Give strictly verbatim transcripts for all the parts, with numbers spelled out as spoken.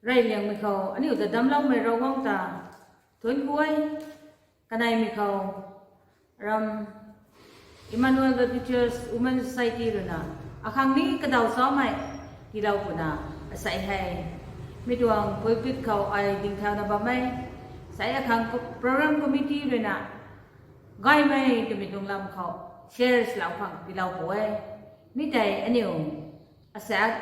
Reyliangmei khou aniu ta damcloumei Ravguangc ta thuanc ku e. Kaneimei khou ram Emmanuel Baptist Church Women Society ruina akhang ni kadaw samei tiilou puna asei hei mi tuang pulpit khou ai dingthauna bam e. Sei akhang program committee ruina gaymei twmei tuang lam khou share lou khang tiilou pu e. Mi tei aniu asaekc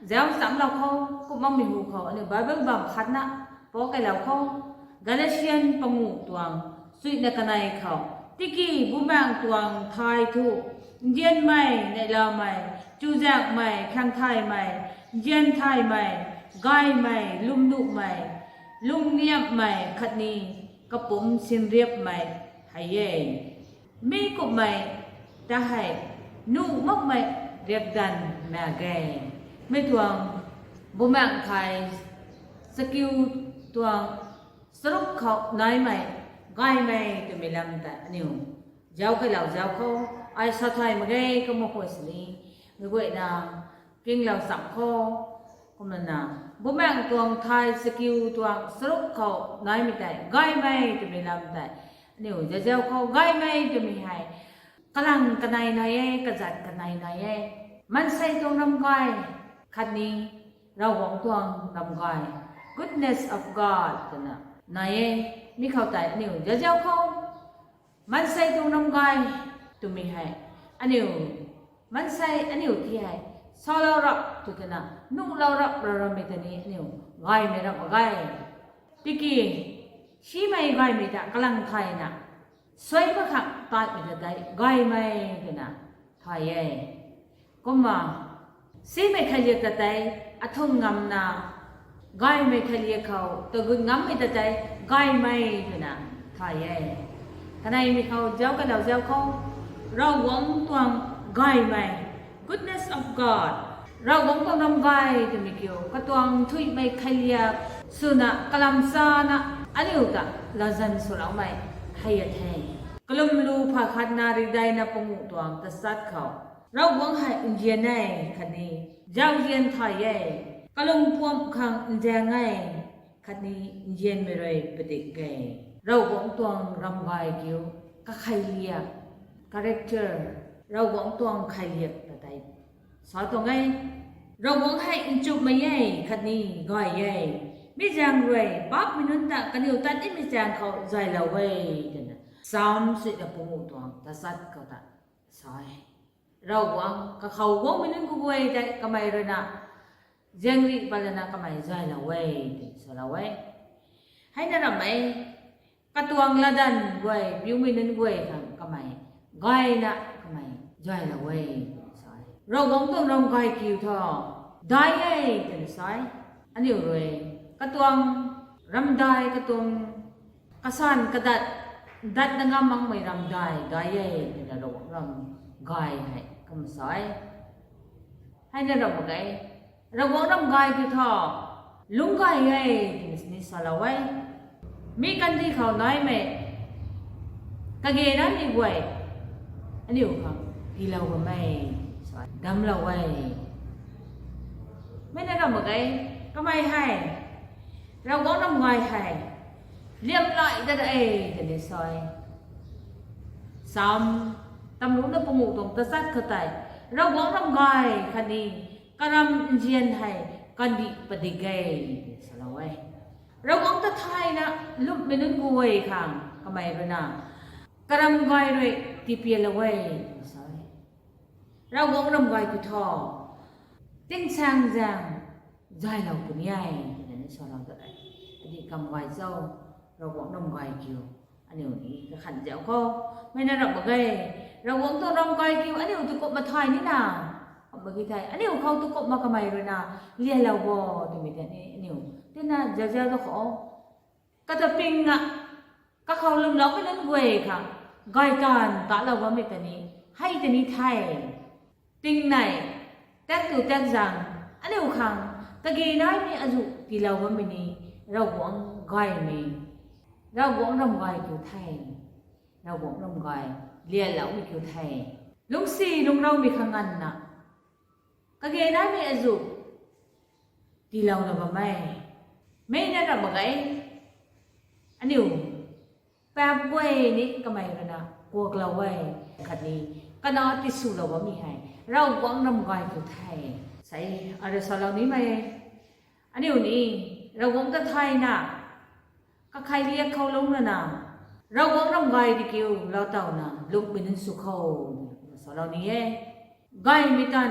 zauc chamclou khou, kumna mi hu khou aniu Bible bam khatna pou keylou khou, Galatian panguh tuang suina kanei khou, tiki bumaengc tuang thay thu, nzianmei, neihlamei, chuzaenghmei, khang thaymei, nzian thaymei, gaymei, lwmnuhmei, lungniamhmei khatni kapumc sinriapmei hei e. Mi kumhmei ta hei nuh makmei riakdanv mak ge. Mi tuang bumaengc thay chakiu tuang charuk khou naimei gaymei twmei lam ta aniu zauc keylou zauc khou, ai sa thay mak ge kumna khou sini mei guayna kinglou cham khou, kumna bumaengc tuang thay chakiu tuang charuk khou naimei tei gaymei twmei lam tei aniu zauc zauc khou gaymei twmei hei kalang kanei nai e, kazat kanei nai e. Maansei tuang ramgay khatni Ravguangc tuang ramgay, goodness of God twna nai e. Mi khou tei aniu zauc zauc khou maansei tuang ramgay twmei hei aniu maansei aniu ti hei salou rap tw twna nuhlou rap ra ramei ta ni aniu gaymei ramh mak ge. Tiki simei gaymei ta kalang thayna suai mak khang tatmei ta tei gaymei twna thay e. Kumna simei khailiak ta tei athung ngamna gaymei khailiak khou tagut ngammei ta tei gaymei twna thay e. Kaneimei khou zauc keylou zauc khou Ravguangc tuang gaymei, goodness of God, Ravguangc tuang ramgay twmei kiu katuang thuimei khailiak swna kalam chana aniu ta latzan swloumei hei a the. Kalum lu pha khatna rikdeina panguh tuang tachat khou, Ravguangc hei nzian e khatni zauzian thay e, kalung puam khang nzaeng e, khatni nzianmei rui padik e. Ravguangc tuang ramgay kiu kakhailiak, character, Ravguangc tuang khailiak ta tei sa tuang e. Ravguangc hei nchumhmei e khatni gay e. Mi zaeng rui paapcmei nunc ta kaniw tat nimei chaeng khou zaylou e twna Psalm suina panguh tuang tachat khou ta sa e. Ravguangc kakhou guangmei nunc kaguay tei kamei ruina zaengrih patlana kamei zaylou e twna salou e. Heina ramei katuang latdanv guay piumei nunc guay khang kamei gayna kamei zaylou e twna sa e. Ravguangc tuang ramgay kiu thu dai e twna sa e. Aniu rui katuang ramdai, katuang kasan kadat, datna ngam makmei ramdai dai e twna Ravguangc ramgay hei kumna sa e. Heina ramh mak ge, Ravguangc ramgay kiu thu lungc gay e twna ni salou e. Mi kandih khou naimei kage naimei guay aniu khang tiilou bam e, damclou e. Mei na ramh mak ge, kamei hei Ravguangc ramgay hei liamlay dat e twna sa e. Psalm tamruna panguh tuang tachat khou tei Ravguangc ramgay khatni karam nzian hei kandih padik e twna salou e. Ravguangc ta thayna lwmmei nunc guay khang kamei ruina karam gay rui tipianlou e twna sa e. Ravguangc ramgay kiu thu tingsaeng zaeng zaylou puni e twna ni salou ta e. Adih kam gay cho, Ravguangc ramgay kiu aniu ni kakhan zauc khou, mei na ramh mak ge, Ravguangc tuang ramgay kiu aniu tu kumna thay nina, kumna ki thei aniu khou tu kumna kamei ruina lialou bo twmei tei ni aniu tina zauziau ta khou kata pingna kakhou lwmloumei nunc guay khang gay taanv talou bammei ta ni hei ta ni the. Tingnei tak tu tak zaeng aniu khang kage naimei azuh tiilou bammei ni Ravguangc gaymei, Ravguangc ramgay kiu the. Ravguangc ramgay lialoumei kiu the. Lungcsi lungcloumei khang nganvna kage naimei azuh tiilouna bam e. Mei na ra mak ge, aniu paap guay ni kamei ruina kuaklou e, khatni kana tiswlou bammei hei Ravguangc ram gay tu the. Sei, arui salou nimei, aniu ni Ravguangc ta thayna kakhei liak khou lungc lana, Ravguangc ram gay di kiu lou tawna lungmei nunc sw khou, salou ni e. Gaymei tan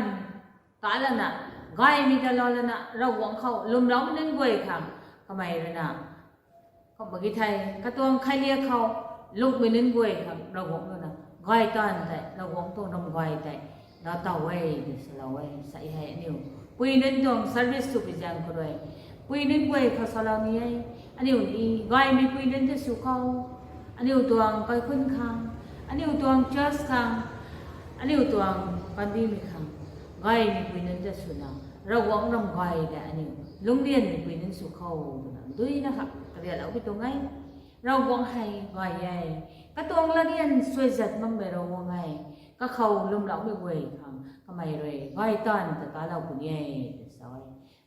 ta lana, gaymei ta lou lana Ravguangc khou lwmloumei nunc guay khang kamei ruina kum mak ge thei, katuang khailiak khou lungmei nunc guay khang Ravguangc ruina gay tan tei, Ravguangc tuang ram gay tei lou taw e, de salou e. Sei hei aniu pui nunc tuang service sw pi zaeng khou rui, pui nunc guay khou salou ni e. Aniu ni gaymei pui nunc ta sw khou, aniu tuang kaikhunc khang, aniu tuang church khang, aniu tuang kandihmei khang gaymei pui nunc ta swna, Ravguangc ram gay tei aniu lungclianmei pui nunc sw khou twna duina kha karialou ki tuang e. Ravguangc hei gay e. Katuang latryan suaizat makmei Ravguangc e. Kakhou lwmloumei guay khang kamei rui gay tan ta talou puni e, tw sa e.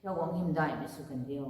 Ravguangc hymdaihmei sw kan diu.